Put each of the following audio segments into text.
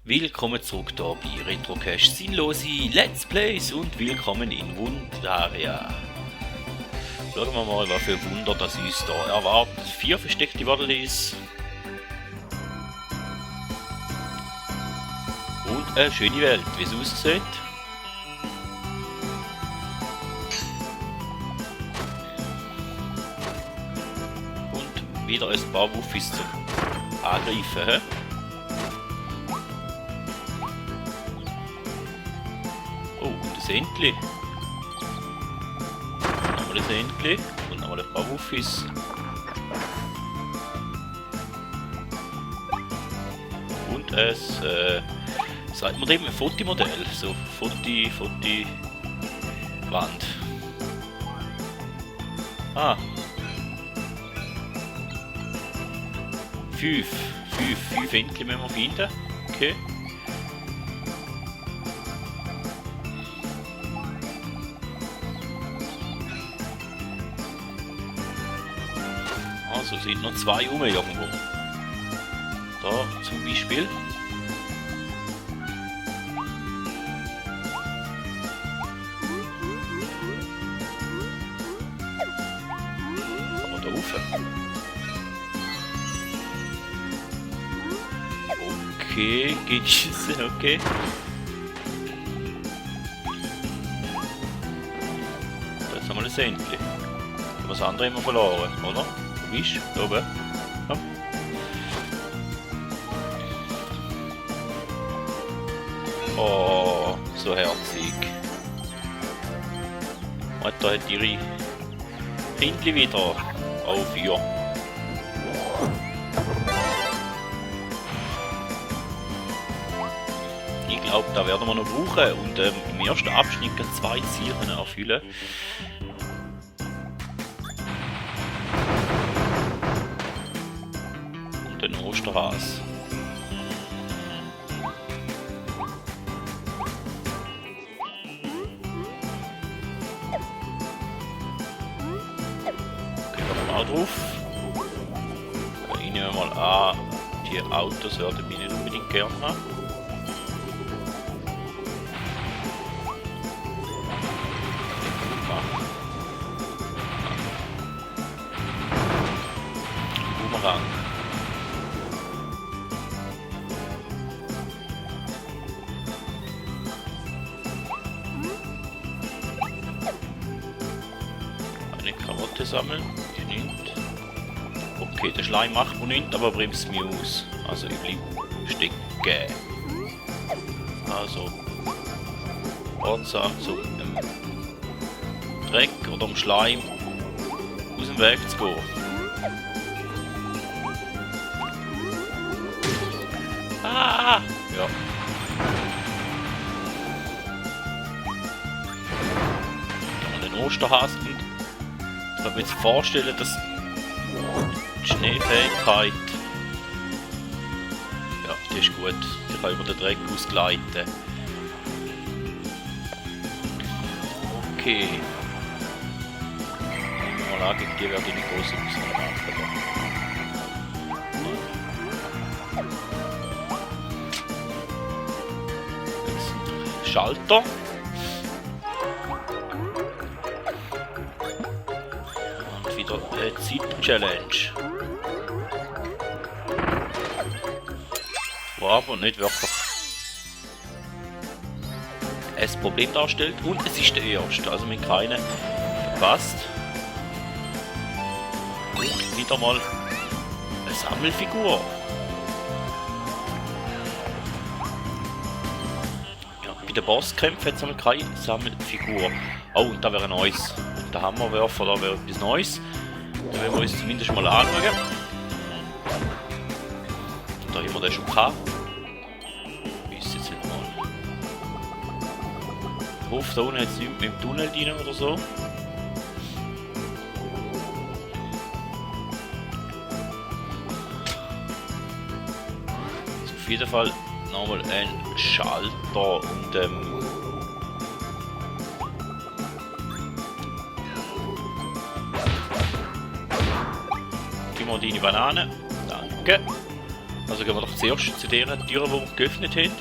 Willkommen zurück hier bei Retrocache Sinnlose Let's Plays und willkommen in Wundaria. Schauen wir mal, was für Wunder das uns da erwartet. 4 versteckte Waddelis. Und eine schöne Welt, wie es aussieht. Und wieder ein paar Wuffis zum Angreifen. He? Oh, und das Entli. Nochmal das Entli und nochmal ein paar Wuffis. Und es, sagt man dem, ein Fotomodell, so Wand. Ah. 5 Entli müssen wir finden. Okay. Also sind noch 2 rum irgendwo. Da zum Beispiel. Aber da rauf. Okay, geht schießen, okay. Jetzt haben wir das Entli. Das andere immer verloren, oder? Wisch, da oben. Ja. Oh, so herzig. Und da hat ihre Kindli wieder auf 4. Ich glaube, da werden wir noch brauchen und im ersten Abschnitt 2 Ziele erfüllen. Den Osterhas. Gehen wir mal drauf. Ich nehme mal an, die Autos werden mich nicht unbedingt gerne haben. Boomerang. Karotte sammeln, genügt. Okay, der Schleim macht man nicht, aber bremst mich aus. Also ich bleibe stecken. Also ordensam zu dem Dreck oder dem Schleim aus dem Weg zu gehen. Ah! Ja. Da haben wir den Osterhas und ich kann mir jetzt vorstellen, dass die Schneefähigkeit, ja, die ist gut, die kann über den Dreck ausgleiten. Okay. Mal an, gegen die werde ich nicht groß machen. Jetzt Schalter. Zeit-Challenge. Wo aber nicht wirklich ein Problem darstellt. Und es ist der erste, also mit keinen verpasst. Und wieder mal eine Sammelfigur. Ja, bei den Bosskämpfen hat es noch keine Sammelfigur. Oh, und da wäre ein neues. Der Hammerwerfer, da wäre etwas Neues. Da werden wir uns zumindest mal anschauen. Da haben wir den schon gehabt. Bis jetzt nicht mal. Ich hoffe, da unten hat es nichts mit dem Tunnel drin oder so. Also auf jeden Fall nochmal ein Schalter und deine Banane. Danke. Also gehen wir doch zuerst zu der Tür, die wir geöffnet haben.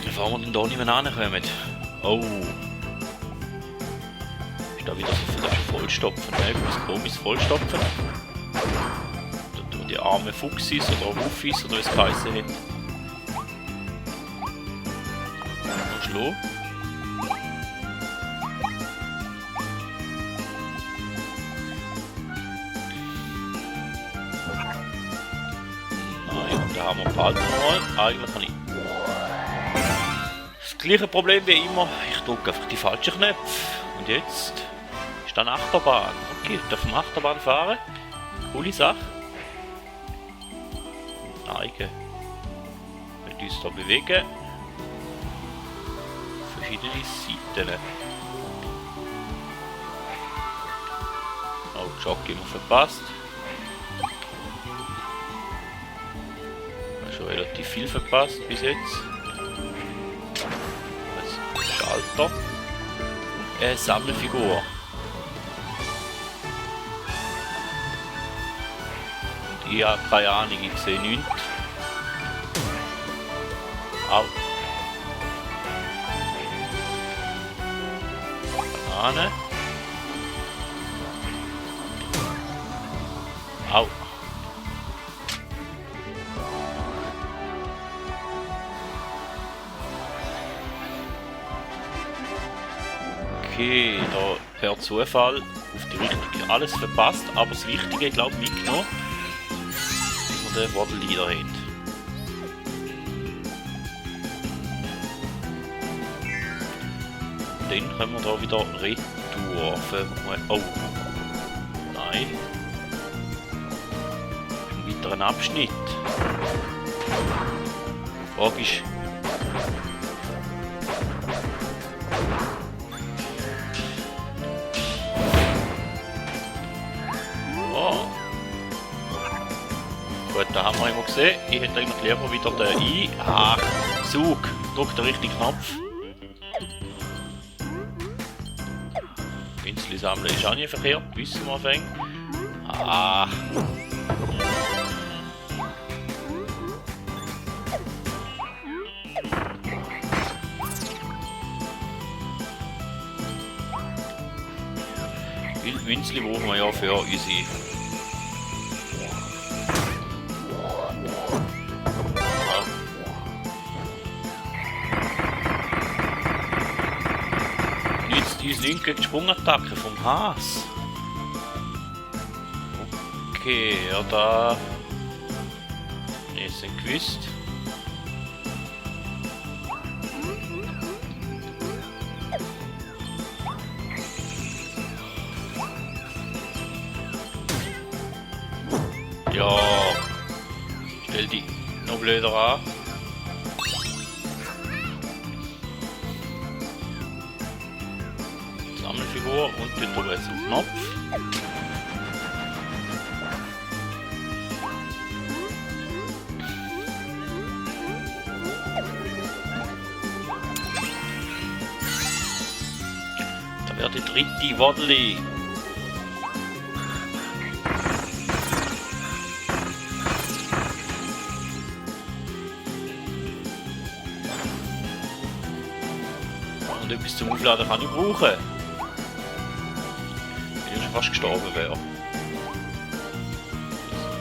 Bevor wir dann da nicht mehr rankommen. Oh. Ist da wieder so das Vollstopfen, ne? Was komisches Vollstopfen. Da die armen Fuchsis oder Wuffis oder was es geheißen hat. Noch schlagen. Nein, da haben wir bald mal. Eigentlich kann ich. Das gleiche Problem wie immer. Ich drücke einfach die falschen Knöpfe. Und jetzt ist da eine Achterbahn. Okay, ich darf eine Achterbahn fahren. Coole Sache. Neigen. Wir können uns hier bewegen. Verschiedene Seiten. Oh, Jockey immer verpasst. Ich habe schon relativ viel verpasst bis jetzt. Schalter. Sammelfigur. Und ich habe keine Ahnung, ich sehe nichts. Au. Banane. Au. Okay, da per Zufall auf die richtige alles verpasst, aber das Wichtige, glaube ich, mitgenommen, dass wir den Waddle Leader haben. Dann können wir da wieder retour. Oh, nein. Ein weiteren Abschnitt. Die Frage ist, gut, da haben wir immer gesehen. Ich hätte eigentlich lieber wieder den Zug. Drück den richtigen Knopf. Pinsel sammeln ist auch nicht verkehrt, wissen wir fängt. Münzli brauchen wir ja für unsere uns nicht gegen die Sprungattacke vom Haas. Okay, ja da. Ist nicht gewusst. Ja. Stell die noch blöder an. Sammelfigur und die drüber jetzt einen Knopf. Da wäre die dritte Waddle. Und etwas zum Aufladen kann ich brauchen. Wenn ich schon fast gestorben wäre.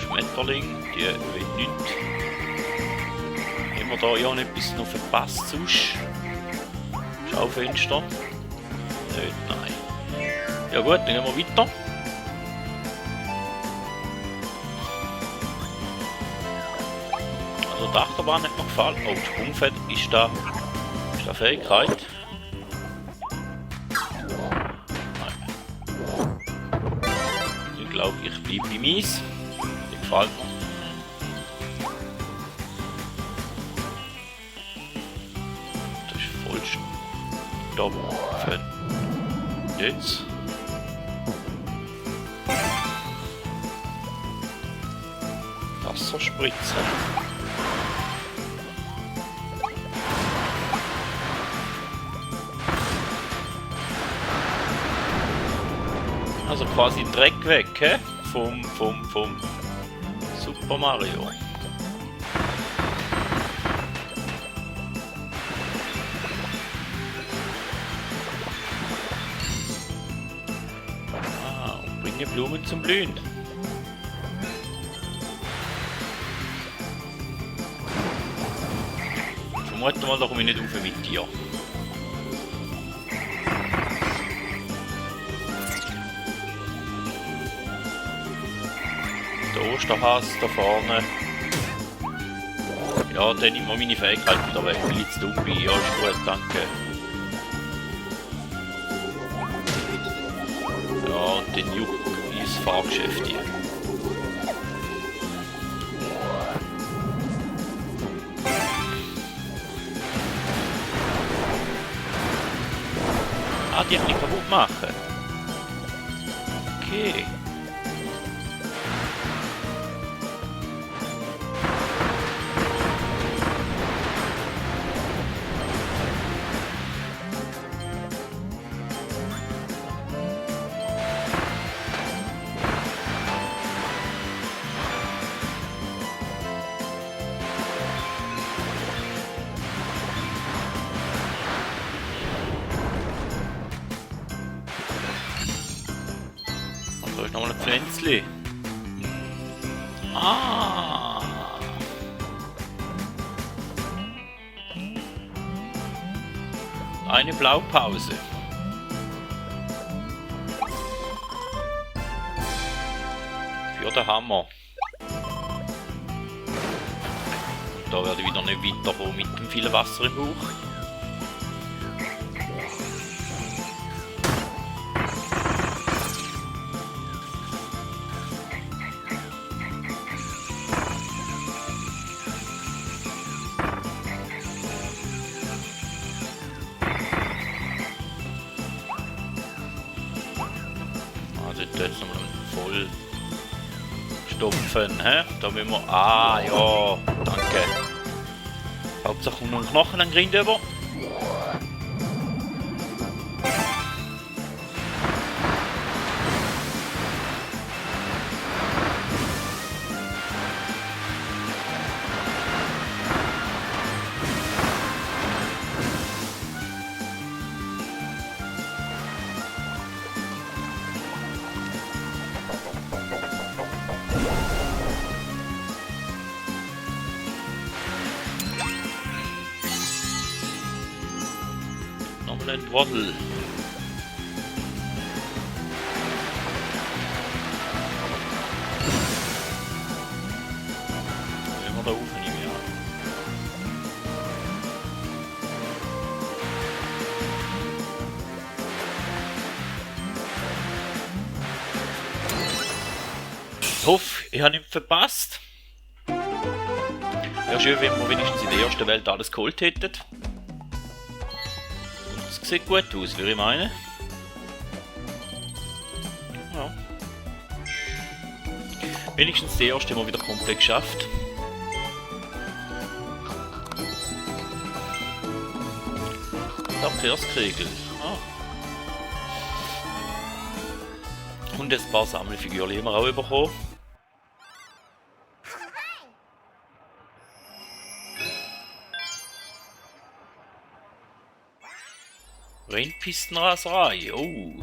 Schmetterling, die will nichts. Haben wir da ja noch etwas noch verpasst sonst? Schaufenster? Nicht, nein. Ja gut, dann gehen wir weiter. Also die Achterbahn hat mir gefallen. Oh, die Sprungfett ist da Fähigkeit. Ich glaube, ich bleibe bei mies. Die gefällt mir. Das ist voll stopfen. Jetzt. Wasserspritze. Also quasi Dreck weg, hä? Super Mario. Und bringe Blumen zum Blühen. Vermute mal, da komme ich nicht rauf mit dir. Der Osterhase da vorne. Ja, dann nimmt man meine Fähigkeit wieder weg, weil ich zu dumm bin. Ja, ist gut, danke. Ja, und den Juck ins Fahrgeschäft hier. Ah, die kann ich kaputt machen. Okay. Da ist nochmal ein Pflänzli. Ah! Eine Blaupause. Für den Hammer. Da werde ich wieder nicht weiterkommen mit dem vielen Wasser im Bauch. Jetzt nochmal voll stopfen, hä? Da müssen wir. Ah, ja, danke. Hauptsache kommt noch ein Knochen an den Grind über. Ein Waddle. Wenn wir da oben nicht mehr. Ich hoffe, ich habe nichts verpasst. Wäre schön, wenn wir wenigstens in der ersten Welt alles geholt hätten. Sieht gut aus, würde ich meinen. Ja. Wenigstens die erste mal wieder komplett geschafft. Der Verkehrskegel. Ah. Und ein paar Sammelfiguren haben wir auch bekommen. Rennpistenraserei, oh. Und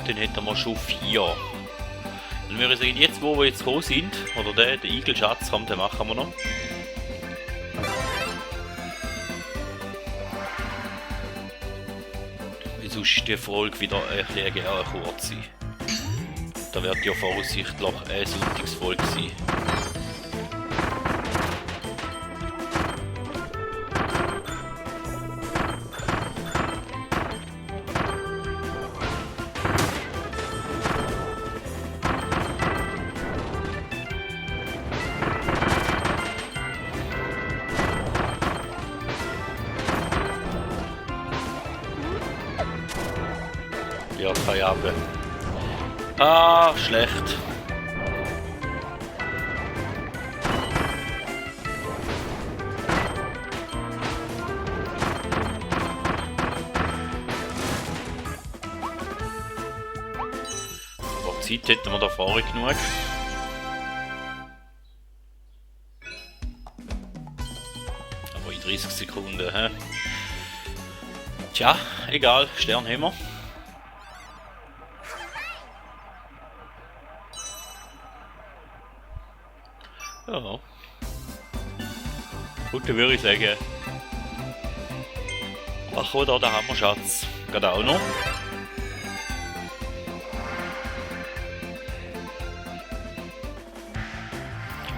dann hätten wir schon 4. Dann würde ich sagen, jetzt wo wir jetzt gekommen sind, oder den Igel-Schatz haben, den machen wir noch. Sonst ist die Folge wieder ein bisschen kurz sein. Da wird ja voraussichtlich eine Sonntagsfolge sein. Ja, keine Ahnung. Ah, schlecht. Zeit hätten wir da vorne genug. Aber in 30 Sekunden, hä? Tja, egal, Stern haben wir. Ja. Gut, dann würde ich sagen, ach, oder der Hammerschatz. Geht auch noch.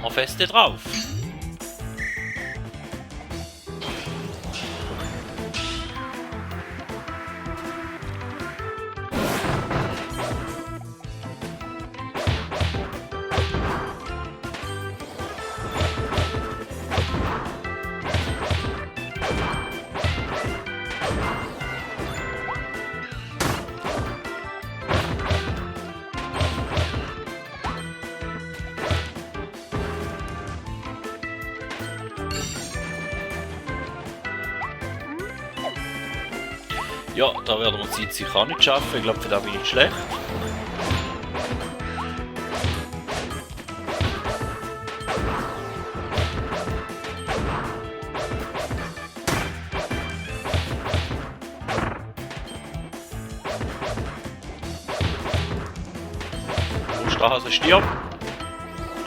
Mal feste drauf. Ja, da werden wir die Zeit sicher auch nicht schaffen. Ich glaube, für das bin ich schlecht. Osterhase stirbt.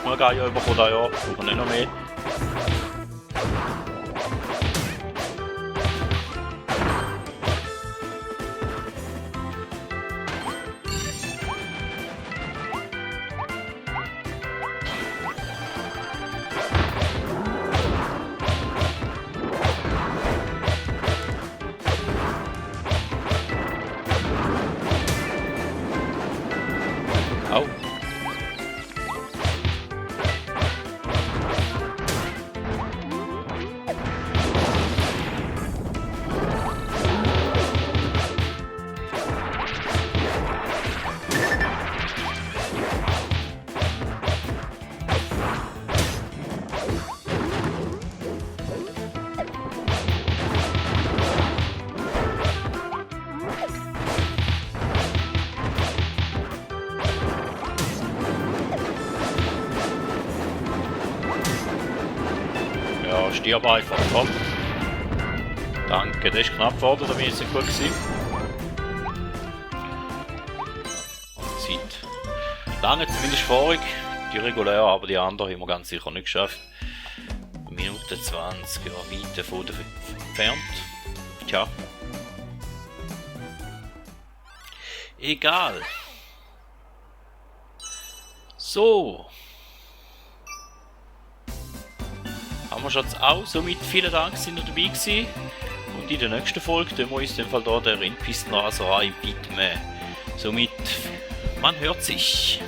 Mal gar ja über da ja, aber nicht noch mehr. Au. Ja, stirb einfach, komm. Danke, das ist knapp geworden, da bin ich nicht gut gewesen. Zeit. Lange zumindest vorig, die regulär, aber die anderen haben wir ganz sicher nicht geschafft. Minute 20, ja, weit davon entfernt. Tja. Egal. So. Haben wir schon auch. Somit vielen Dank, sind ihr dabei gewesen. Und in der nächsten Folge tun wir uns in dem Fall hier der Rennpistenraserei widmen. Somit, man hört sich.